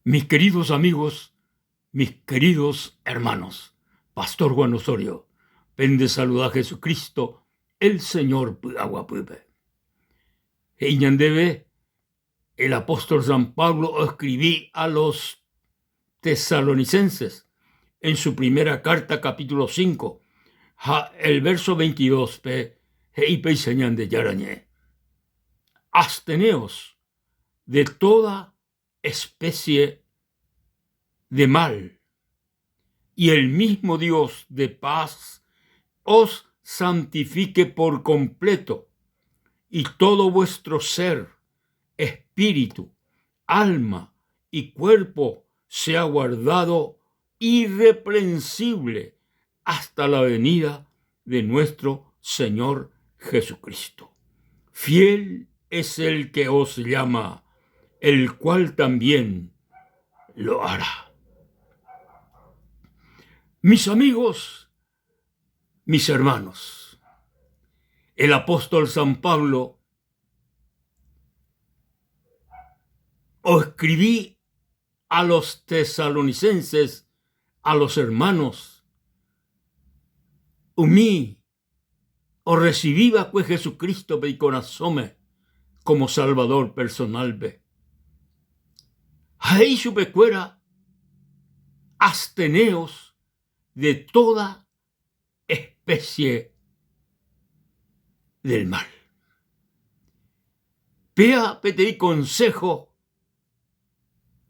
Mis queridos amigos, mis queridos hermanos, Pastor Juan Osorio, pende saluda Jesucristo, el Señor py'aguapýpe. He'i ñandéve el apóstol San Pablo oescribi a los tesalonicenses en su primera carta capítulo 5 ha el verso 22-pe he'i péicha Ñandejára ñe'ẽ, Absteneos de toda especie de mal, y el mismo Dios de paz os santifique por completo, y todo vuestro ser, espíritu, alma y cuerpo sea guardado irreprensible hasta la venida de nuestro Señor Jesucristo. Fiel es el que os llama, el cual también lo hará. Mis amigos, mis hermanos, el apóstol San Pablo oescribi a los tesalonicenses, a los hermanos, umi orresivi va'ekue Jesucristo-pe ikorasõme como Salvador personal-pe. Ha he'i chupekuéra, Absteneos de toda especie del mal. Péa peteĩ consejo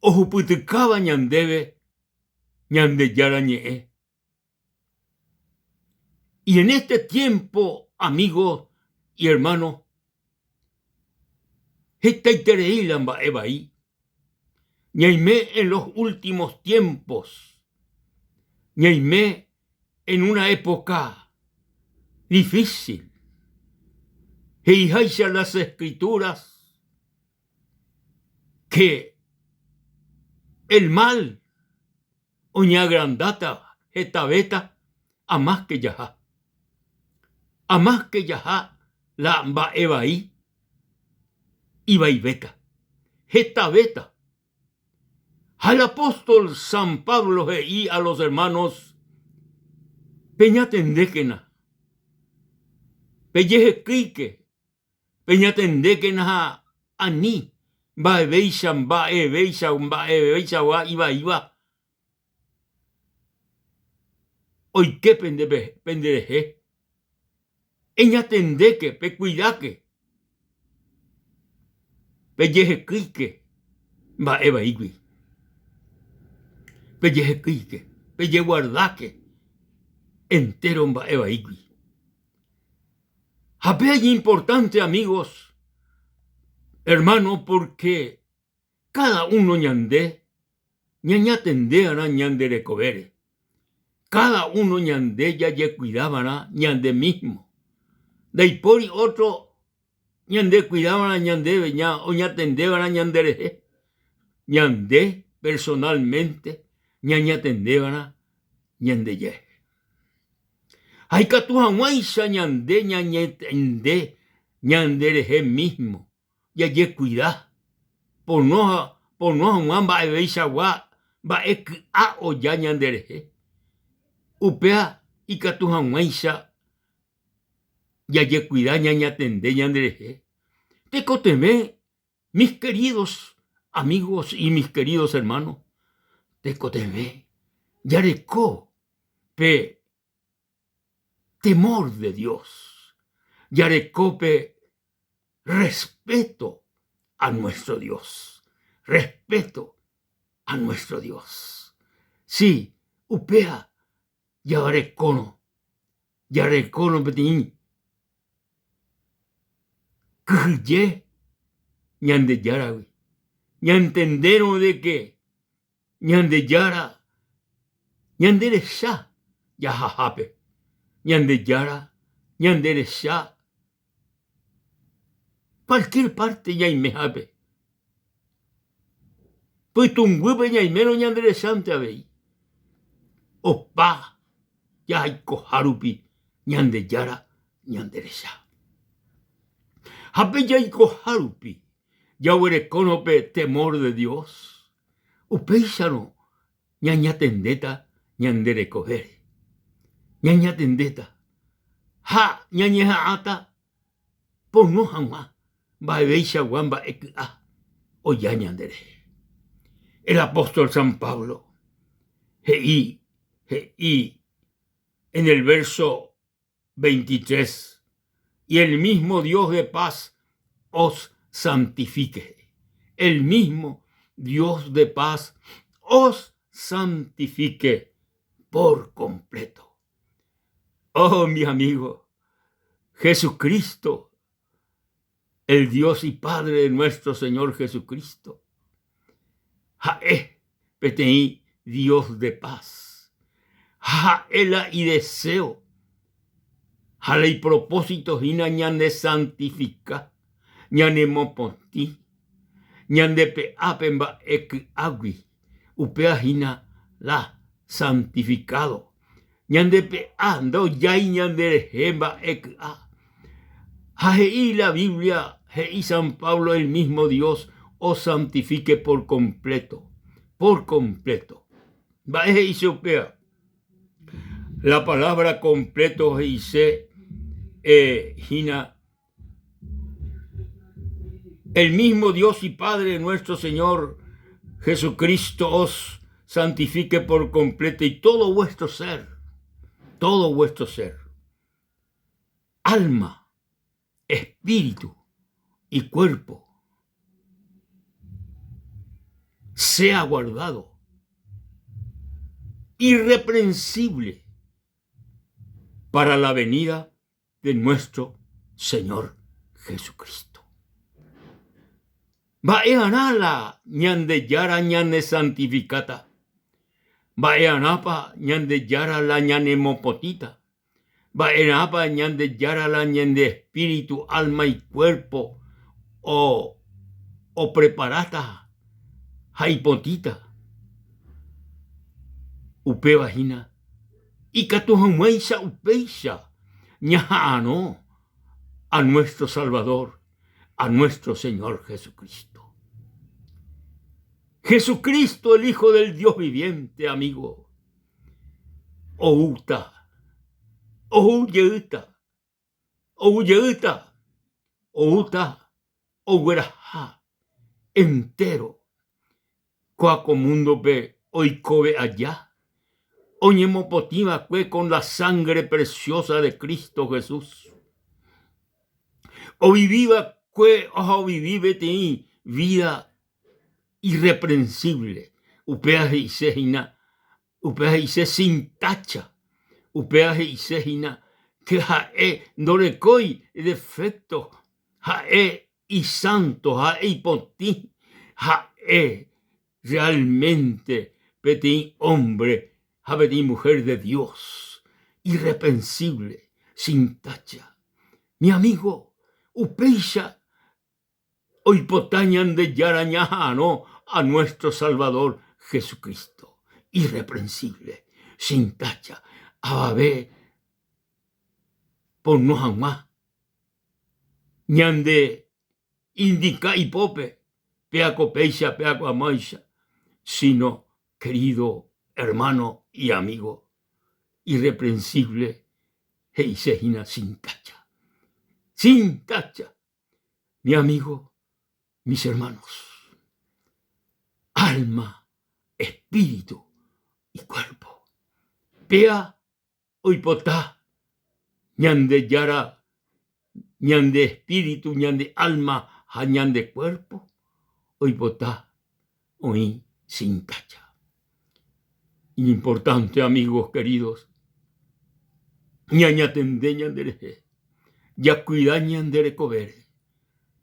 ohupytykáva ñandéve Ñandejára Ñe'ẽ. Y en este tiempo, amigos y hermanos, hetaiterei la mba'e vai. Ñaime en los últimos tiempos, ñaime en una época difícil. He'iháicha las escrituras que el mal oñeagrandáta hetavéta amáske jaha. Amáske jaha la mba'e vai ivaivéta, hetavéta. Ha el apóstol San Pablo he'i a los hermanos, Peñatendékena, pejehekýike, peñatendékena ha ani mba'evéicha, mba'evéicha, mba'eveichagua ivaíva oike penderehe. Eñatendéke, pekuidáke, pejehekýike mba'e vaígui. Pejehekýike, pejeguardáke entéro mba'e vaígui. Ha péa iñimportánte amigos, hermano, pórke káda uno ñande ñañatende va'erã ñande rekovére. Káda uno ñande jajekuida va'erã ñande mísmo. Ndaipóri ótro ñandekuida va'erã ñandéve, oñatende va'erã ñanderehe. Ñande personalmente ñañatende va'erã ñandejehe. Ha ikatu hag̃uáicha ñande ñañatende ñanderehe mísmo jajekuida pono pono hag̃ua mba'eveichagua mba'e ky'a oja ñanderehe, upéva ikatu hag̃uáicha jajekuida ñañatende ñanderehe. Tekotevẽ mis queridos amigos y mis queridos hermanos, tekotevẽ jareko pe temor de Dios, jareko pe respeto a nuestro Dios, respeto a nuestro Dios. Si, upéva jarekórõ, jarekórõ peteĩ kyhyje Ñandejáragui, ñantendérõ de que Ñandejára ñanderecha jahahápe, Ñandejára ñanderecha cualquier parte ñaimehápe. Pytũnguýpe ñaimérõ ñanderechánte avei. Opa jaikoha rupi Ñandejára ñanderecha. Ha pe jaikoha rupi jaguerekórõ pe temor de Dios. Upéicharõ ñañatendéta ñande rekovére. Ñañatendéta ha ñañeha'ãta pono hag̃ua mba'eveichagua mba'e ky'a oja ñanderehe. El apóstol San Pablo he'i he'i en el verso 23, Y el mismo Dios de paz os santifique. El mismo Dios de paz os santifique por completo. Oh, mi amigo, Jesucristo, el Dios y Padre de nuestro Señor Jesucristo, ha'e peteĩ Dios de paz. Ha ha'e la ideseo ha la ipropósito hína ñanesantifika, ñanemopotĩ, ñandepe'a pe mba'e ky'águi, upéva hína la santificado. Ñandepe'a ndojái ñanderehe mba'e ky'a. Ha he'i la Biblia, he'i San Pablo, el mismo Dios os santifique por completo, por completo. Mba'e he'ise upéva? La palabra completo he'ise eh, hína el mismo Dios y Padre nuestro Señor Jesucristo os santifique por completo y todo vuestro ser, todo vuestro ser, alma, espíritu y cuerpo, sea guardado irreprensible para la venida de nuestro Señor Jesucristo. Mba'e'arã la Ñandejára ñanesantifikáta? Mba'e'arãpa Ñandejára la ñanemopotĩta? Mba'erãpa Ñandejára la ñande espíritu, alma y cuerpo o opreparáta ha ipotĩta? Upéva hína Ikatu hag̃uáicha upéicha ñaha'arõ a nuestro Salvador, a nuestro Señor Jesucristo. Jesucristo, el Hijo del Dios viviente, amigo, oúta, ou jeýta, ou jeýta, oúta ogueraha entéro Kóa ko múndope oikove aja, oñemopotĩ va'ekue con la sangre preciosa de Cristo Jesús. Ovivi va'ekue ha ovivi peteĩ vida irreprensible, upéva he'ise hína, upéva he'ise sin tacha, upéva he'ise hína ke ha'e ndorekói defecto, ha'e Isanto, ha'e ipotĩ, ha'e realmente peteĩ hombre ha peteĩ mujer de Dios, irreprensible, sin tacha. Mi amigo, upéicha oipota Ñandejára ñaha'arõ a nuestro Salvador Jesucristo, irreprensible, sin tacha, avave pono hag̃ua Ñande indica ipópe, péa ko péicha, péa ko amáicha, sino, querido hermano y amigo, irreprensible he'ise hína sin tacha. Sin tacha, mi amigo, mis hermanos, alma, espíritu y cuerpo. Péa Oipota Ñandejára ñande espíritu, ñande alma ha ñande cuerpo, oipota oĩ sin tacha. Iñimportante, amigos queridos, ñañatende ñanderehe, jakuida ñande rekovére,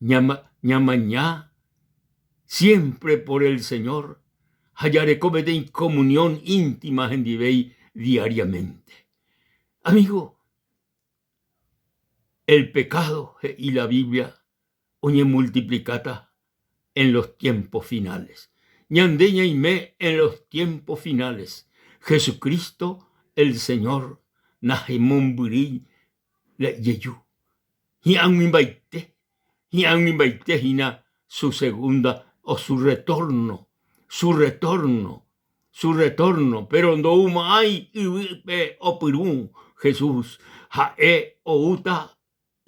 ñamaña siempre por el Señor ha jareko peteĩ comunión íntima hendivéi diariamente. Amigo, el pecado, he'i la Biblia, oñemultiplikáta en los tiempos finales. Ñande ñaime en los tiempos finales. Jesucristo el Señor nahemombyry jeju. Hi'ag̃uimbaite, hi'ag̃uimbaite hína su segunda o su retorno. Su retorno, su retorno, pero ndoumo'ãi yvýpe opyrũ Jesús, ha'e oúta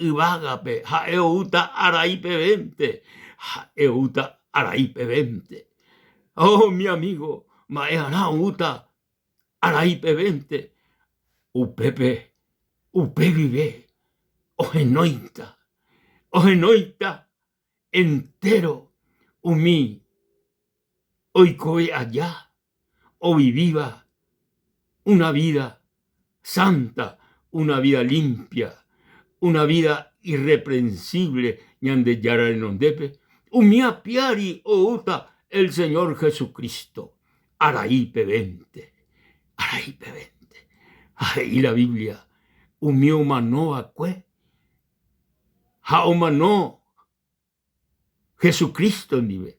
yvágape, ha'e oúta arai pevénte, ha'e oúta arai pevénte. Oh, mi amigo, mba'e'arã oúta arai pevénte, upépe, upe guive ohenóita, ohenóita entéro umi oikove aja ovivíva una vida santa, una vida limpia, una vida irreprensible Ñandejára renondépe, umi apiári oúta el Señor Jesucristo arai pevénte, arai pevénte. Ha he'i la Biblia umi omanova'ekue ha omano Jesucristo ndive.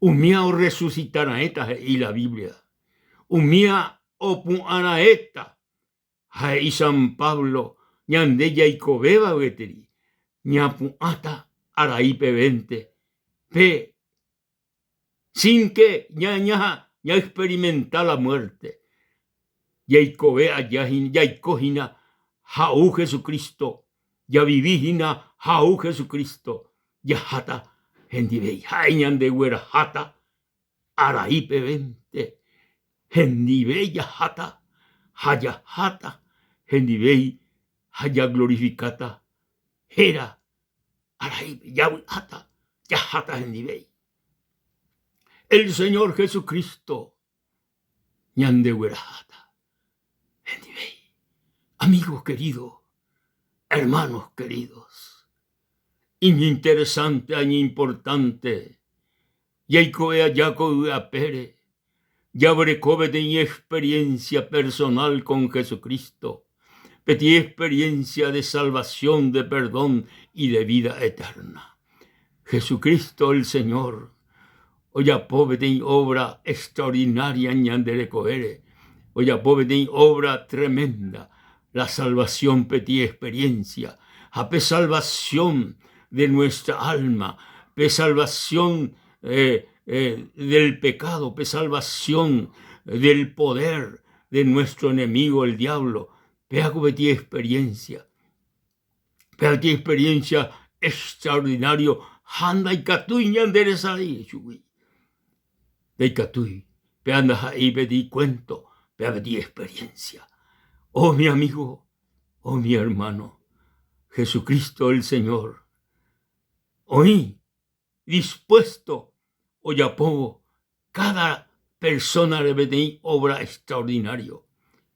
Umía orresusita raẽta he'i la Biblia. Umía opu'ã raẽta ha he'i San Pablo ñande jaikovéva gueteri ñapu'ãta arai pevénte pe sin que ña-ña-ñaexperimenta la muerte. Jaikove aja hína, jaiko hína ha ou Jesucristo, javivi hína ha ou Jesucristo, jaháta hendivéi. Ha'e ñandegueraháta arai pevénte, hendive jaháta ha jaháta hendivéi ha jaglorifikáta héra araípe, javy'áta, jaháta hendivéi. El Señor Jesucristo ñandegueraháta hendivéi. Amigos queridos, hermanos queridos, iñinteresante ha iñimportante jaikove aja ko yvy apére, jaguereko peteĩ experiencia personal con Jesucristo, peteĩ experiencia de salvación, de perdón y de vida eterna. Jesucristo el Señor ojapo peteĩ obra extraordinaria ñande rekovére, ojapo peteĩ obra tremenda, la salvación peteĩ experiencia ha pe salvación de nuestra alma, pe salvación eh, eh, del pecado, pe salvación del poder de nuestro enemigo el diablo, péa ko peteĩ experiencia, péa peteĩ experiencia extraordinario ha ndaikatúi ñanderesarái chugui, ndaikatúi, péa ndaha'éi peteĩ cuento, péa peteĩ experiencia. Oh mi amigo, oh mi hermano, Jesucristo el Señor oĩ dispuesto ojapóvo cada persona-re peteĩ obra extraordinario,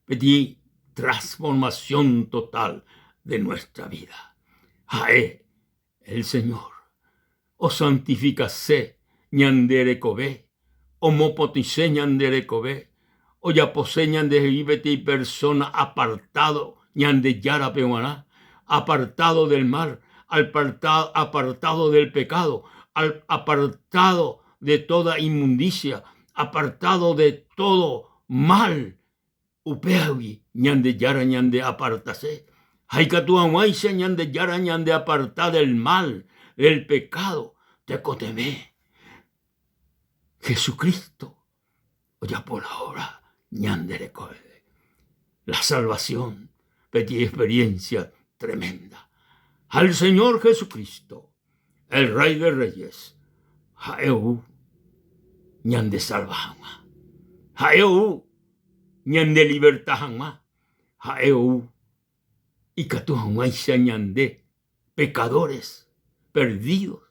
peteĩ transformación total de nuestra vida. Ha'e el Señor osantifikase ñande rekove, omopotĩse ñande rekove, ojapose ñandehegui peteĩ persona apartado Ñandejárape g̃uarã, apartado del mal, apartado del pecado, apartado de toda inmundicia, apartado de todo mal, upévagui Ñandejára ñandeapartase. Ha ikatu hag̃uáicha Ñandejára ñandeaparta del mal, del pecado, tekotevẽ Jesucristo ojapo la obra ñande rekove. La salvación peteĩ experiencia tremenda. Ha el Señor Jesucristo, el Rey de Reyes, ha'e ou ñandesalva hag̃ua. Ha'e ou ñandeliberta hag̃ua. Ha'e ou ikatu hag̃uáicha ñande pecadores perdidos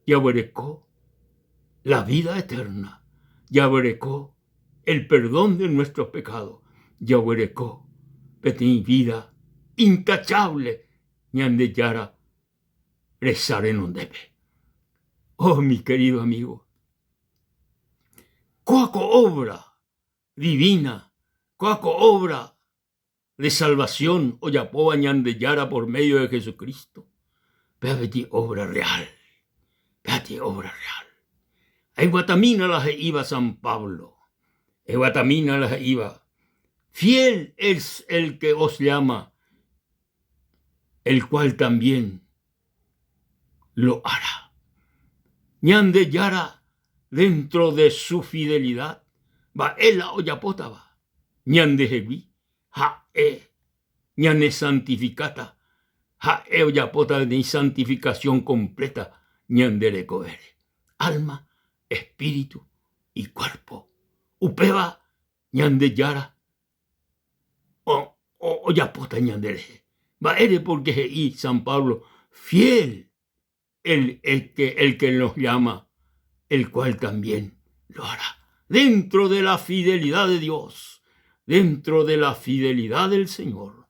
jaguereko la vida eterna, jaguereko el perdón de nuestros pecados, jaguereko peteĩ vida intachable Ñandejára resa renondépe. Oh, mi querido amigo, kóa ko obra divina, kóa ko obra de salvación ojapóva Ñandejára por medio de Jesucristo, péva peteĩ obra real, péva peteĩ obra real. Aiguatamína la he'íva San Pablo, aiguatamína la he'íva, fiel es el que os llama, el cual también lo hará. Ñandejára. dentro de su fidelidad, mba'e la ojapótava ñandehegui, ha'e ñanesantifikáta, ha'e ojapóta peteĩ santificación completa ñande rekovére, alma, espíritu y cuerpo. Upéva Ñandejára ojapóta ñanderehe. Mba'ére? Porque he'i San Pablo, fiel el, el, que, el que nos llama, el cual también lo hará. Dentro de la fidelidad de Dios, dentro de la fidelidad del Señor,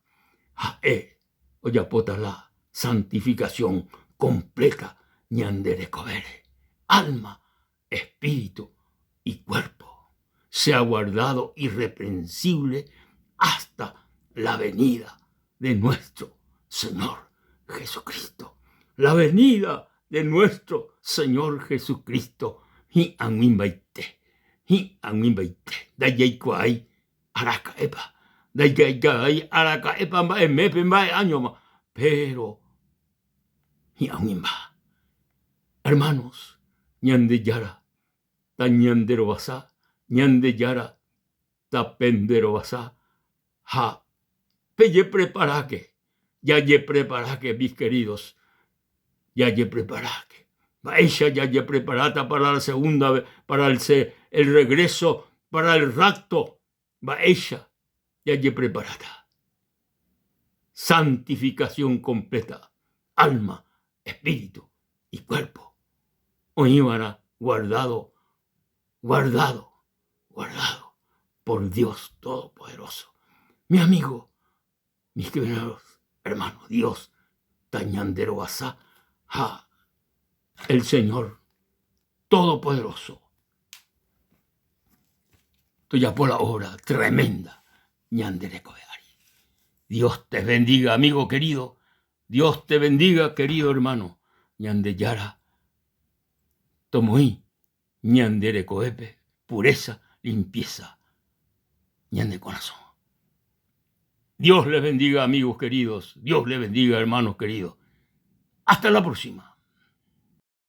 ha'e ojapóta la santificación completa ñande rekovére, alma, espíritu y cuerpo, sea guardado irreprensible hasta la venida de nuestro Señor Jesucristo. La venida de nuestro Señor Jesucristo hi'ag̃uimbaite, hi'ag̃uimbaite, ndajaikuaái araka'épa, ndajaikuaái araka'épa mba'e mépe, mba'e áñoma, péro hi'ag̃uimba. Hermanos, Ñandejára tañanderovasa, Ñandejára tapenderovasa ha pejepreparáke, jajepreparáke mis queridos, jajepreparáke. Mba'éicha jajepreparáta para la segunda, para el, el regreso, para el rapto, mba'éicha jajepreparáta. Santificación completa, alma, espíritu y cuerpo. Oĩva'erã guardado, guardado, guardado por Dios Todopoderoso. Mi amigo, mis queridos hermanos, Dios tañanderovasa ha el Señor Todopoderoso tojapo la obra tremenda ñande rekove ári. Dios te bendiga, amigo querido. Dios te bendiga, querido hermano. Ñandejára tomoĩ ñande rekovépe pureza, limpieza ñane korasõ. Dios les bendiga, amigos queridos. Dios les bendiga, hermanos queridos. Hasta la próxima.